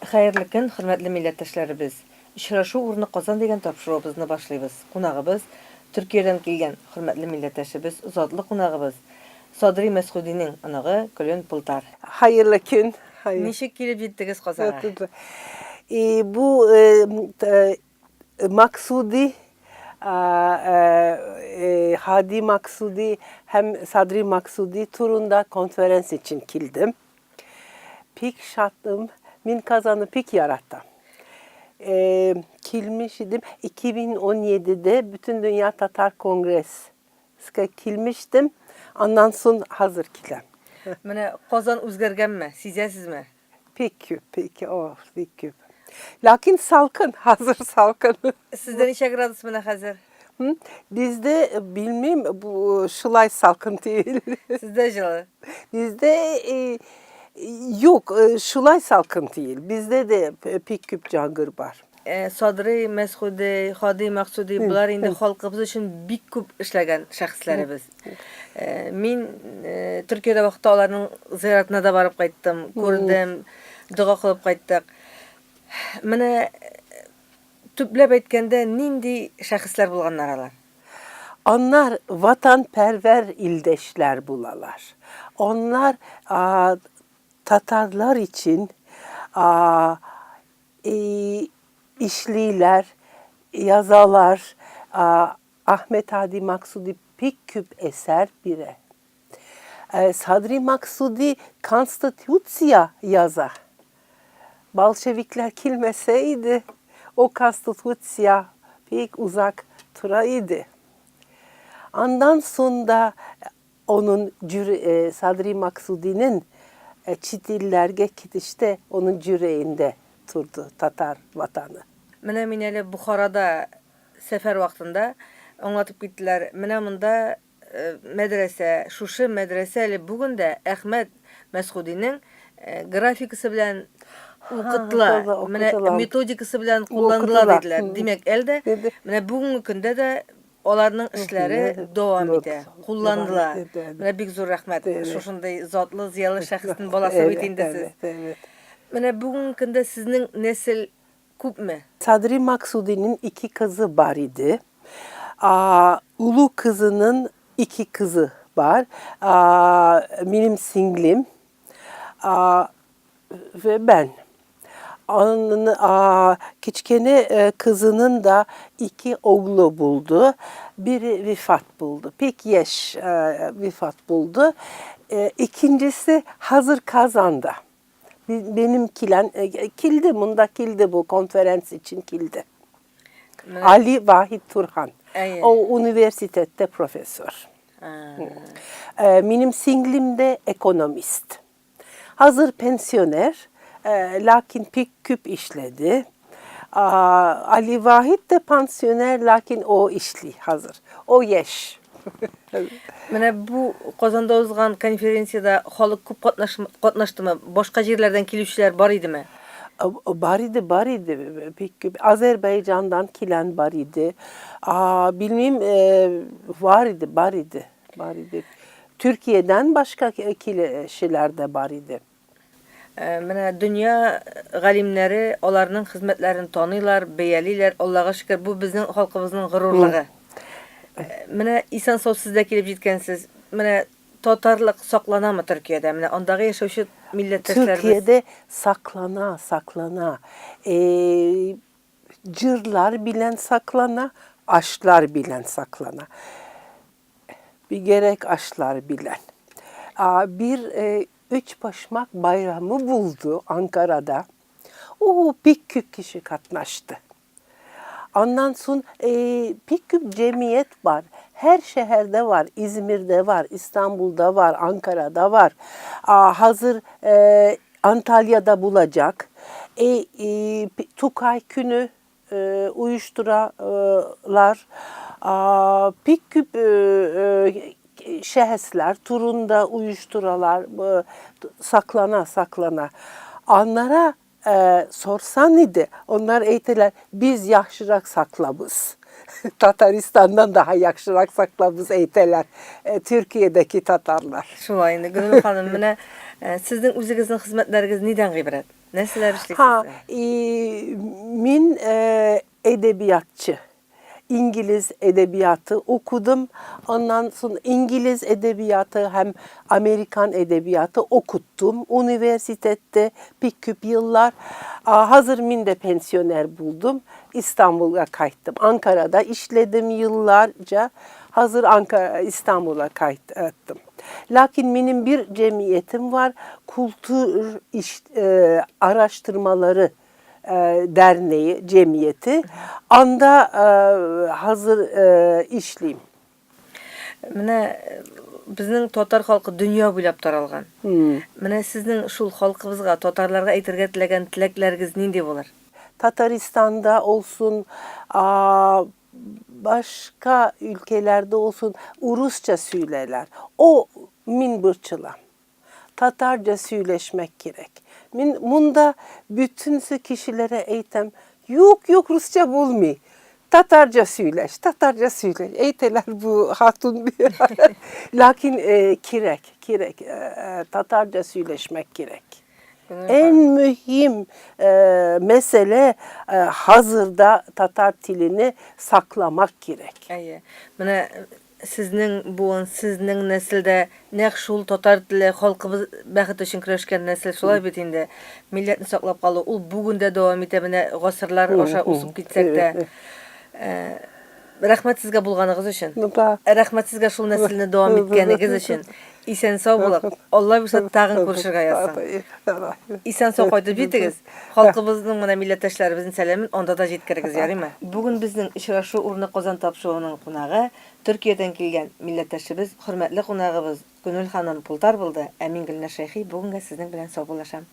Хәерле көн, хөрмәтле милләттәшләребез! Очрашу урыны Казан дигән тапшыруыбызны башлыйбыз. Кунагыбыз, Төркиядән килгән хөрмәтле милләттәшебез, затлы кунагыбыз, Садри Мәсгудинең оныгы Көлен Пултар. Хәерле көн. Ничек килеп җиттегез Казанга? И бу Максуди, Һади Максуди һәм Садри Максуди турында конференц өчен килдем. Пик шатым. Мин Казанны пик яратам. Килмеш идем. 2017-дә Бөтендөнья татар конгресска килмештем. Аннан соң хәзер киләм. Менә Казан үзгәргәнме, сизәсезме? Пик күп, пик, о, пик күп. Ләкин салкын, хәзер салкын. Сездә ничә градус менә хәзер? Бездә, белмим, бу шулай салкын түгел. Сездә җылы. Бездә юк, шулай салкын түгел. Бездә дә пик күп яңгыр бар. Садрый Мәсхүди, Һади Максуди, болар инде халкыбыз өчен бик күп эшләгән шәхесләребез. Мин Төркиядә вакытта аларның зыяратына да барып кайттым, күрдем, дога кылып кайттык. Менә төпләп әйткәндә, нинди шәхесләр булганнар алар? Аннар ватанпәрвәр илдәшләр булалар. Оннар татарлар өчен Эшлиләр, язалар. Ахмет Һади Максуди бик күп әсәр бирә. Садри Максуди конституция яза. Большевиклар килмәсә иде, о конституция бик озак тора иде. Аннан соң да Onun Sadri Maksudinin чит илләргә китештә onun жүрәендә торды татар ватаны. Менә мин әле Бохарада сәфәр вакытында аңлатып киттеләр, менә монда мәдрәсә, шушы мәдрәсә әле бүген дә Әхмәт Мәсгудинең графикасы белән укытыла, менә методикасы белән кулланыла диделәр. Димәк, әле дә менә бүгенге көндә дә Аларның эшләре дәвам итә, кулланыла. Менә бик зур рәхмәт. Шушындый затлы, зыялы шәхеснең баласы бит инде сез. Менә бүгенге көндә сезнең нәсел күпме? Садри Максудинең ике кызы бар иде. Олы кызының ике кызы бар. Минем сеңлем Ve ben. Onun kiçkene kızının da iki oğlu buldu. Biri vefat buldu. Pek yaş vefat buldu. İkincisi hazır Kazan'da. Benim kilen, kildi, munda kildi bu konferans için kildi. Ali Vahit Turhan. O üniversitette profesör. Benim singlim de ekonomist. Hazır pensioner, lakin pek küp işledi. Ali Vahit de pansioner, lakin o işli hazır. O yaş. Менә бу Казанда узган конференциядә халык күп катнаштымы? Башка җирләрдән килүчеләр бар идеме? Бар иде, бар иде. Бик күп. Азербайҗандан килән бар иде. Белмим, бар иде, бар иде. Бар иде. Türkiye'den başka kişiler de бар иде. Менә дөнья галимнәре аларның хезмәтләрен таныйлар, бәялиләр. Аллага шөкер, бу безнең халкыбызның горурлыгы. Менә исән-сау сез дә килеп җиткәнсез. Менә татарлык сакланамы Төркиядә? Менә андагы яшәүче милләттәшләребез. Төркиядә саклана, саклана. Җырлар белән саклана, ашлар белән саклана. Бигерәк ашлар белән. Бер өчпочмак байрамы булды Анкарада. О, бик күп кеше катнашты. Аннан соң бик күп җәмгыять бар. Һәр шәһәрдә бар, Измирдә бар, Истанбулда бар, Анкарада бар. Хәзер Анталияда булачак. Тукай көне оештыралар. Бик күп шәхесләр турында оештыралар. Саклана, саклана. Аннара сорсан иде, onlar әйтәләр, без яхшырак саклабыз. Татарстаннан daha яхшырак саклабыз әйтәләр Төркиядәге татарлар. Шулай инде, Гөлнур ханым, менә сезнең үзегезнең хезмәтләрегез нидән гыйбарәт? Нәрсәләр эшлисез? Ha, мин edebiyatçı. İngiliz edebiyatı okudum. Ondan sonra İngiliz edebiyatı hem Amerikan edebiyatı okuttum üniversitede pek küp yıllar. Hazır min de pensiyoner buldum. İstanbul'a kayıttım. Ankara'da işledim yıllarca. Hazır Ankara, İstanbul'a kayıttım. Lakin benim bir cemiyetim var. Kültür iş, araştırmaları derneği, cemiyeti. Anda hazır işleyim. Менә безнең татар халкы дөнья буйлап таралган. Менә сезнең шул халкыбызга, татарларга әйтергә теләгән теләкләрегез нинди булыр? Tataristan'da olsun, başka ülkelerde olsun Rusça söylerler. O min bırçılam. Tatarca söyleşmek gerek. Min bunda bütün kişilere eğitim yok yok Rusça bulmuyor. Tatarca söyleş, Tatarca söyleş. Eyteler bu hatun bir. Lakin kirek, kirek, Tatarca söyleşmek gerek. En mühim mesele hazırda Tatar tilini saklamak gerek. Әйе. Менә сезнең буын, сезнең нәселдә нәкъ шул татар теле халкыбыз бәхете өчен көрәшкән нәсел шулай бит инде. Милләтне саклап калу ул бүген дә дәвам итә, менә гасырлар аша узып китсәк тә. Рәхмәт сезгә булганыгыз өчен. Рәхмәт сезгә шул нәселне дәвам иткәнегез өчен. Исән сау булыгыз. Алла бирсә тагын күрешергә язсын. Исән сау кайтып җитегез. Халкыбызның менә милләттәшләребезнең сәламен анда да җиткерегез, ярыймы? Бүген безнең очрашу урыны Казан тапшыруының кунагы Төркиядән килгән милләттәшебез, хөрмәтле кунагыбыз Гөнүл ханым Пултар булды. Ә мин Гөлназ Шәйхи бүгенгә сезнең белән саубуллашам.